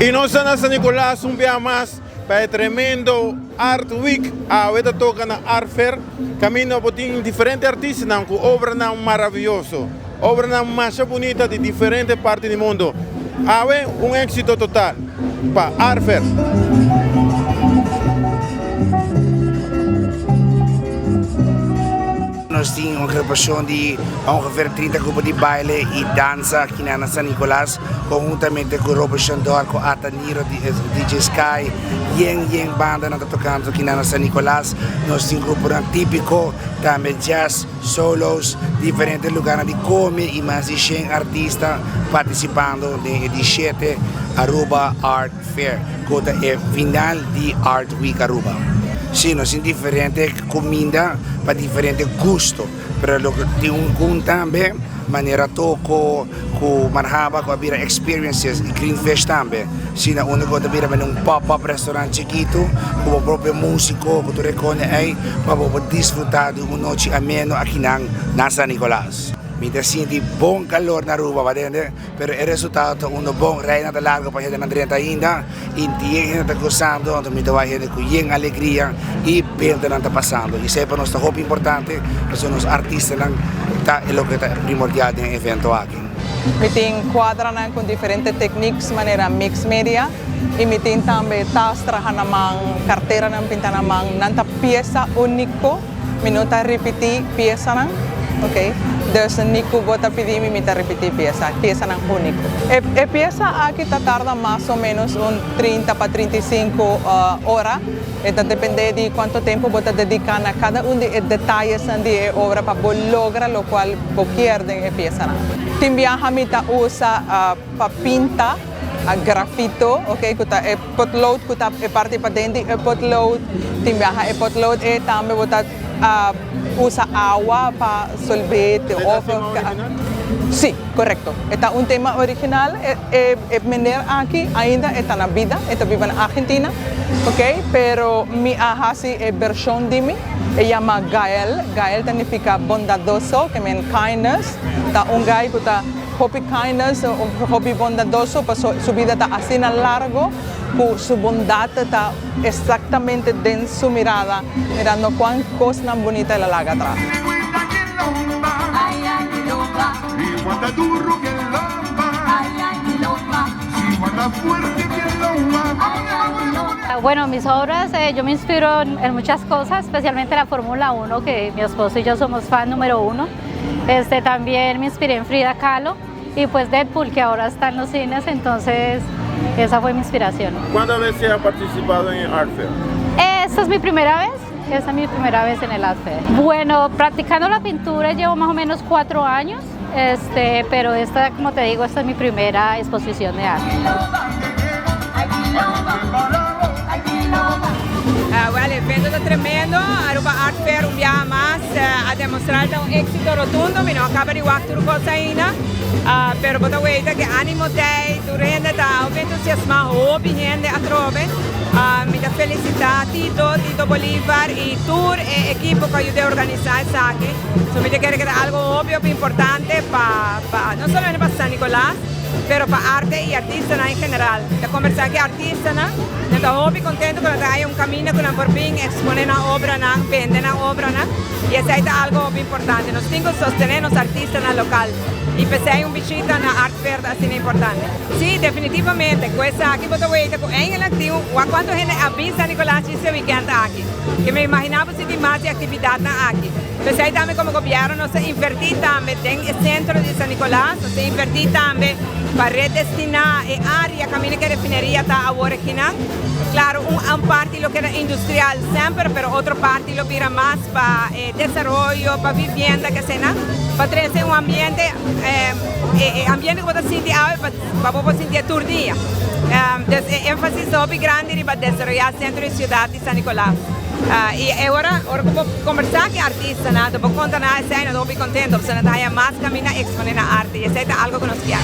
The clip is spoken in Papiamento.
Y nos ta na San Nicolas un bia mas pa e tremendo Art Week. Awe ta toca na Art Fair, caminda bo tin diferente artistanan cu obranan maraviyoso, obranan masha bunita di diferente parti di mundo. Awe un exito total pa Art Fair. Nos tin un agrupacion di ongeveer 30 grupo di baile y danza aki na San Nicolas, conhuntamente cu Robert Shandor, cu Ata Niro, DJ Sky, yen yen bandanan ta tocando aki na San Nicolas. Nos tin gruponan tipico, tambe jazz, solos, diferente lugarnan di come y mas di shen artista participando den e di shete Aruba Art Fair, cu ta e final di Art Week Aruba. Si, nos tin diferente cuminda pa diferente gusto, pero loke tin un cun tambe, manera toko cu marhaba cu a bira experiences y green fish tambe. Si, na unda cu ta bira manera un pop-up restaurant chikito cu bo propio musico cu tur e cone ey pa bo por disfruta di un nochi ameno akinan na San Nicolas. Mi ta sinti bon calor na Aruba, bo a tende? Pero e resultado ta uno bon, reina ta largo pa hendenan drenta ainda y yen hende ta gozando, anto mi ta wak hende cu yen alegria y bentenan ta pasando. Y esey pa nos ta hopi importante, pasobra nos artistanan ta e loke ta primordial den e evento aki. Mi tin cuadranan cu diferente techniques manera mix media y mi tin tambe tas traha na man, carteranan pinta na man, nan ta pieza unico. Mi no ta ripití piesanan, ok? Dus ni ku bo ta pidi mi, mi ta ripití piesa, piesanan úniko. E e piesa aki ta tarda mas o ménos un 30 pa 35 ora. E ta dependé di kuantu tempu bo ta dediká na kada un di e detayesnan di e obra pa bo logra lokual bo kier den e piesanan. Tin biaha mi ta usa pa pinta grafito, ok, ku ta e potlood ku ta e parti paden di e potlood, tin biaha e potlood e tambe bo ta usa awa pa solve te E ta of tema original? Si, korekto. E ta un tema original. E e e meneer aki ainda e ta na bida, e ta biba na Argentina, ok, pero mi a hasi e vershon di mi, e yama Gael, Gael ta nifica bondadoso, ke men kindness, ta un guy ku ta. Hopi kindness, hopi bondadoso, paso su bida ta asina largo cu su bondad ta exactamente den su mirada, mirando cuan cosnan bunita el a laga atras. Bueno, mis obras, yo me inspiro en muchas cosas, especialmente la Fórmula Uno, que mi esposo y yo somos fan número uno. Este, también me inspiré en Frida Kahlo y pues Deadpool, que ahora está en los cines, entonces esa fue mi inspiración. ¿Cuántas veces ha participado en el Art Fair? Esta es mi primera vez, esta es mi primera vez en el Art Fair. Bueno, practicando la pintura llevo más o menos 4 años, este, pero esta, como te digo, esta es mi primera exposición de arte. Wel, e evento ta tremendo. Aruba Art Fair un biaha mas a demostra ta un exito rotundo. Mi no a caba di wak tur cos ainda, pero bo ta weita ke animo t'ey, tur hende ta hopi entusiasma, hopi hende atrobe. Mi ta felicita Tito, Tito Bolivar y tur e ekipo cu a yuda organisa esaki. So mi ta kere ke ta algo hopi hopi importante pa pa no solamente pa San Nicolas, pero pa arte y artistanan en general. Mi ta conversa cu e artistanan, nan ta hopi contento cu nan ta haya un caminda cu nan por bin expone nan obranan, bende nan obranan y esey ta algo hopi importante. Nos tin cu sostene nos artistanan local y p'esey un bishita na Art Fair ta asina importante. Si, definitivamente. Cu esaki bo ta weita cu eigenlijk tin un wak cuanto hende a bin San Nicolas djis e weekend aki. Ke mi imagina bo si tin mas di actividadnan aki. P'esei tambe komo gobièrnu nos ta invertí tambe den e sentro di San Nicolas, nos ta invertí tambe pa redestiná e área kaminda ku e refineria ta awor akinan. Klaro un un parti lo keda industrial semper, pero otro parti lo bira mas pa e desaroyo, pa vivienda k'eseinan, pa trese un ambiente e ambiente ku bo ta sinti awe pa bo por sintié tur dia. Dus e énfasis ta hopi grandi riba desaroyá sentro di siudat di San Nicolas. Y e ora, ora cu bo conversa cu e artistanan, bo conta nan esey, nan ta hopi contento, pasobra nan ta haya mas caminda expone nan arte y esey ta algo cu nos kier.